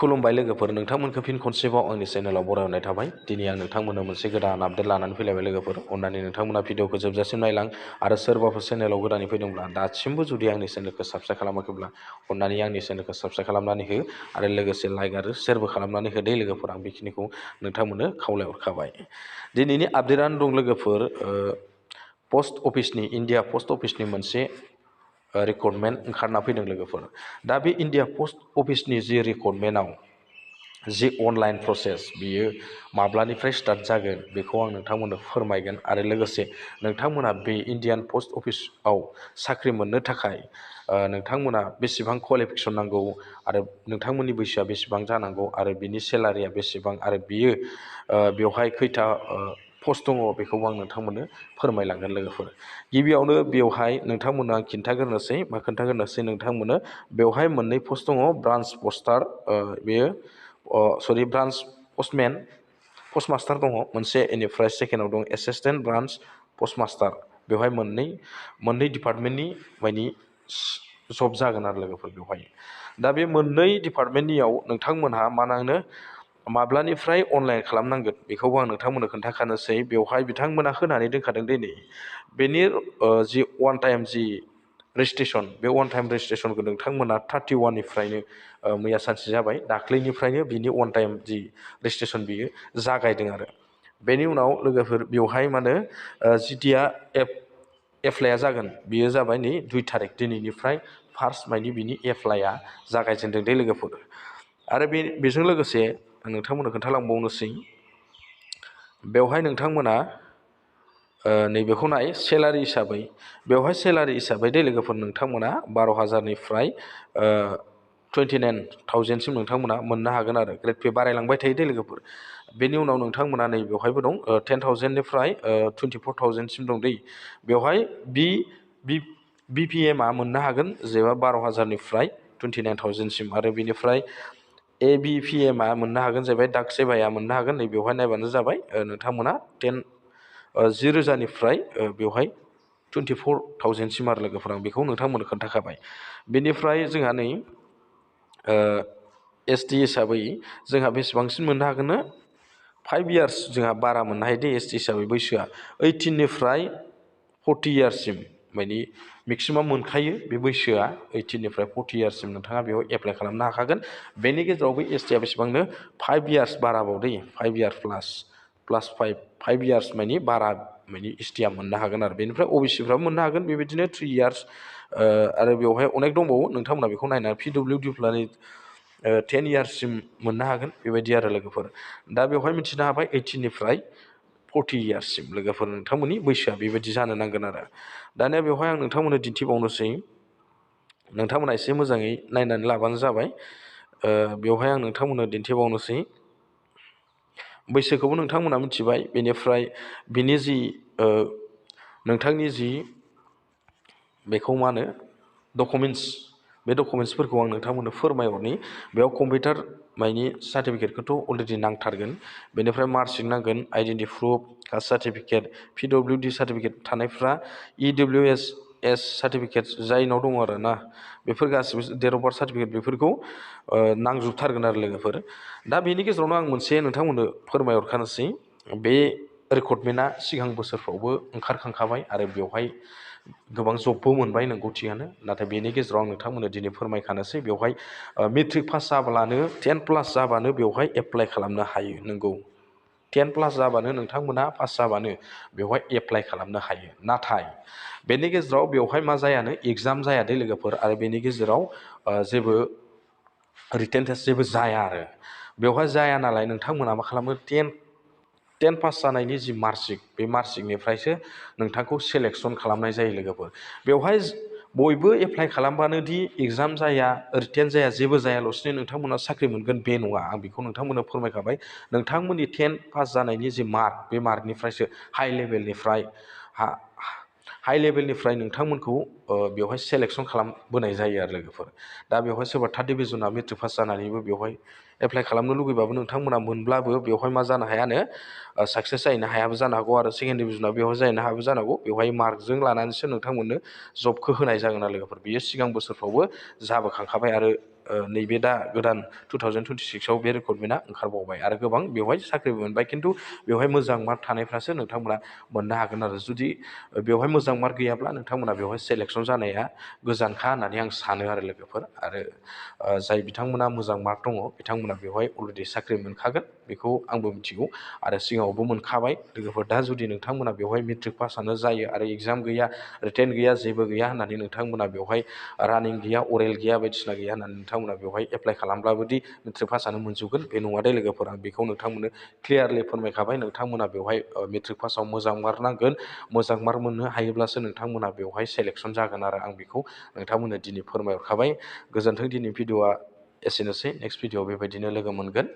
खुलुमबाय लोगोफोर, नोंथांमोनखौ फिन खनसेबाव आंनि चेनेलाव बरायनाय थाबाय। दिनै आं नोंथांमोननो मोनसे गोदान आपडेट लानानै फैलायबाय लोगोफोर। अन्नानै नोंथांमोना भिडिअखौ जोबजासिम नायलां आरो सोरबाफोर चेनेलाव गोदानै फैदोंब्ला दासिमबो जुदि आंनि चेनेलखौ साबस्क्राइब खालामाखैब्ला अन्नानै आंनि चेनेलखौ साबस्क्राइब खालामनानै हो आरो लोगोसे लाइक आरो शेयारबो खालामनानै हो दे लोगोफोर। आं बेखिनिखौ नोंथांमोननो खावलायहरखाबाय। दिनैनि आपडेटआनो दं लोगोफोर, पस्ट अफिसनि इन्डिया पस्ट अफिसनि मोनसे रिक्रुटमेन्ट ओंखारना फैदों लोगोफोर। दा बे इन्डिया पस्ट अफिसनि जि रिक्रुटमेन्टआव जि अनलाइन प्रसेस बियो माब्लानिफ्राय स्टार्ट जागोन बेखौ आं नोंथांमोननो फोरमायगोन आरो लोगोसे नोंथांमोना बे इन्डियान पस्ट अफिसआव साख्रि मोननो थाखाय नोंथांमोना बेसेबां क्वालिफिकेसन नांगौ आरो नोंथांमोननि बैसोआ बेसेबां जानांगौ आरो बिनि सेलारिया बेसेबां आरो बियो बेवहाय खैथा पस्ट दङ बेखौबो आं नोंथांमोननो फोरमायलांगोन लोगोफोर। गिबियावनो बेवहाय नोंथांमोननो आं खोन्थाग्रोनोसै नोंथांमोननो बेवहाय मोननै पस्ट दङ, ब्रान्च पस्टार ब्रान्च पस्ट मास्टार दङ मोनसे, बेनिफ्राय सेकेन्डआव दं एसिसटेन्ट ब्रान्च पस्ट मास्टार। बेवहाय मोननै डिपार्टमेन्टनि माने जब जागोन आरो लोगोफोर बेवहाय। दा बे मोननै डिपार्टमेन्टनियाव नोंथांमोनहा माब्लानिफ्राय अनलाइन खालामनांगोन बेखौबो आं नोंथांमोननो खोन्थाखानोसै। बेवहाय बिथांमोना होनानै दोनखादों दिनै बेनि जि वान टाइम जि रेजिस्ट्रेसन, बे वान टाइम रेजिस्ट्रेसनखौ नोंथांमोना 31निफ्रायनो मैया सानसे जाबाय, दाख्लैनिफ्रायनो बिनि वान टाइम जि रेजिस्ट्रेसन बियो जागायदों आरो। बेनि उनाव लोगोफोर बेवहाय जिथिया एप्लाइआ जागोन बियो जाबाय नै 2 तारिख, दिनैनिफ्राय फार्स्ट मानि बिनि एप्लाइआ जागायजेनदों दे लोगोफोर। आरो बेजों लोगोसे आं नोंथांमोननो खोन्थालांबावनोसै, बेवहाय नोंथांमोना नैबेखौ नाय, सेलारि हिसाबै दे लोगोफोर नोंथांमोना 12,000निफ्राय 29,000सिम नोंथांमोना मोननो हागोन आरो। ग्रेड पे बारायलांबाय थायो दे लोगोफोर। बेनि उनाव नोंथांमोना नै बेवहायबो दं 10,000निफ्राय 24,000सिम दं दै। बेवहाय BPMआ मोननो हागोन जेनेबा 12,000निफ्राय 29,000सिम आरो बेनिफ्राय ABPMआ मोननो हागोन जाहैबाय, डाक सेभाया मोननो हागोन नै बेवहाय नायबानो जाबाय नोंथांमोना 10,000निफ्राय बेवहाय 24,000सिम आरो लोगोफोर। आं बेखौ नोंथांमोननो खोन्थाखाबाय। बेनिफ्राय जोंहा नै ST हिसाबै जोंहा बेसेबांसिम मोननो हागोन, 5 इयार्स जोंहा बारा मोननो हायो दे। ST हिसाबै बैसोआ 18निफ्राय 40 इयार्ससिम माने मेक्सिमाम मोनखायो बे बैसोआ। 18निफ्राय 40 इयार्ससिम नोंथाङा बेयाव एप्लाइ खालामनो हाखागोन। बेनि गेजेरावबो STआ बेसेबांनो 5 इयार्स बाराबाव दै, 5 इयार्स प्लास 5 इयार्स माने बारा माने STआ मोननो हागोन आरो। बेनिफ्राय OBCफ्राबो मोननो हागोन बेबायदिनो 3 इयार्स आरो बेवहाय अनेक दंबावो, नोंथांमोना बेखौ नायनानै PWDफ्रानि 10 इयार्ससिम मोननो हागोन बेबायदि आरो लोगोफोर। दा बेवहाय मिथिनो हाबाय 18निफ्राय 40 इयार्ससिम लोगोफोर नोंथांमोननि बैसोआ बेबायदि जानो नांगोन आरो। दानिया बेवहाय आं नोंथांमोननो दिन्थिबावनोसै, नोंथांमोना एसे मोजाङै नायनानै लाबानो जाबाय। बेवहाय आं नोंथांमोननो दिन्थिबावनोसै, बैसोखौबो नोंथांमोना मिथिबाय। बेनिफ्राय बिनि जि नोंथांनि जि बेखौ डकुमेन्टस, बे डकुमेन्टसफोरखौ आं नोंथांमोननो फोरमायहरनि। बेयाव कम्पिउटार मानि सार्टिफिकेटखौथ' अलरेडि नांथारगोन। बेनिफ्राय मार्कशिट नांगोन, identity proof, caste certificate, PWD certificate थानायफ्रा EWS सार्टिफिकेट जायनाव दङ आरो ना, बेफोर गासिबो डेट अफ बार्थ सार्टिफिकेट बेफोरखौ नांजोबथारगोन आरो लोगोफोर। दा बेनि गेजेरावनो आं मोनसे नोंथांमोननो फोरमायहरखानोसै, बे रिक्रुटमेन्टआ सिगां बोसोरफ्रावबो ओंखारखांखाबाय आरो बेवहाय गोबां जबबो मोनबाय नंगौ थिगानो। नाथाय बेनि गेजेराव आं नोंथांमोननो दिनै फोरमायखानोसै, बेवहाय मेट्रिक पास जाब्लानो 10+ जाबानो बेवहाय एप्लाइ खालामनो हायो। नंगौ, 10+ जाबानो नोंथांमोना पास जाबानो बेवहाय एप्लाइ खालामनो हायो। नाथाय बेनि गेजेराव बेवहाय मा जायानो, एग्जाम जाया दे लोगोफोर। आरो बेनि गेजेराव जेबो रिटेन टेस्ट जेबो जाया आरो। बेवहाय जाया नालाय नोंथांमोना मा खालामो, 10 पास जानायनि जि मार्कशिट, बे मार्कशिटनिफ्रायसो नोंथांखौ सेलेकसन खालामनाय जायो लोगोफोर। बेवहाय बयबो एप्लाइ खालामबानो दि एग्जाम जाया, रिटेन जाया, जेबो जायाल'सिनो नोंथांमोना साख्रि मोनगोन बे नङा। आं बेखौ नोंथांमोननो फोरमायखाबाय। नोंथांमोननि 10 पास जानायनि जि मार्क, बे मार्कनिफ्रायसो हाइ लेभेलनिफ्राय नोंथांमोनखौ बेवहाय सेलेकसन खालामबोनाय जायो आरो लोगोफोर। दा बेवहाय सोरबा 3rd डिभिजनआ मेट्रिक पास जानानैबो बेवहाय एप्लाइ खालामनो लुगैबाबो नोंथांमोना मोनब्लाबो बेवहाय मा जानो हायानो, साक्सेस जाहैनो हायाबो जानो हागौ। आरो 2nd डिभिजनाव बेवहाय जाहैनो हायाबो जानो हागौ। बेवहाय मार्कजों लानानैसो नोंथांमोननो जबखौ होनाय जागोन आरो लोगोफोर। बियो सिगां बोसोरफ्रावबो जाबोखांखाबाय आरो नैबे दा गोदान 2026आव बे रिक्रुटमेन्टआ ओंखारबावबाय आरो गोबां बेवहाय साख्रिबो मोनबाय खिन्थु बेवहाय मोजां मार्क थानायफ्रासो नोंथांमोना मोननो हागोन आरो जुदि बेवहाय मोजां मार्क गैयाब्ला नोंथांमोना बेवहाय सेलेकसन जानाया गोजानखा होननानै आं सानो आरो लोगोफोर आरो जाय बिथांमोना मोजां मार्क दङ बिथांमोना बेवहाय अलरेडि साख्रि मोनखागोन बेखौ आंबो मिथिगौ आरो सिगाङावबो मोनखाबाय लोगोफोर दा जुदि नोंथांमोना बेवहाय मेट्रिक पासआनो जायो आरो एगजाम गैया रिटेन गैया जेबो गैया होननानै नोंथांमोना बेवहाय रानिं गैया अरेल गैया बायदिसिना गैया होननानै नोंथांमोना बेवहाय एप्लाइ खालामब्लाबोदि मेट्रिक पासआनो मोनजोबगोन बे नङा दे लोगोफोर आं बेखौ नोंथांमोननो क्लियारलि फोरमायखाबाय नोंथांमोना बेवहाय मेट्रिक पासआव मोजां मार्क नांगोन मोजां मार्क मोननो हायोब्लासो नोंथांमोना बेवहाय सेलेकसन जागोन आरो आं बेखौ नोंथांमोननो दिनै फोरमायहरखाबाय गोजोन्थों दिनै भिडिअआ एसेनोसै नेक्स्ट भिडिअआव बेबायदिनो लोगो मोनगोन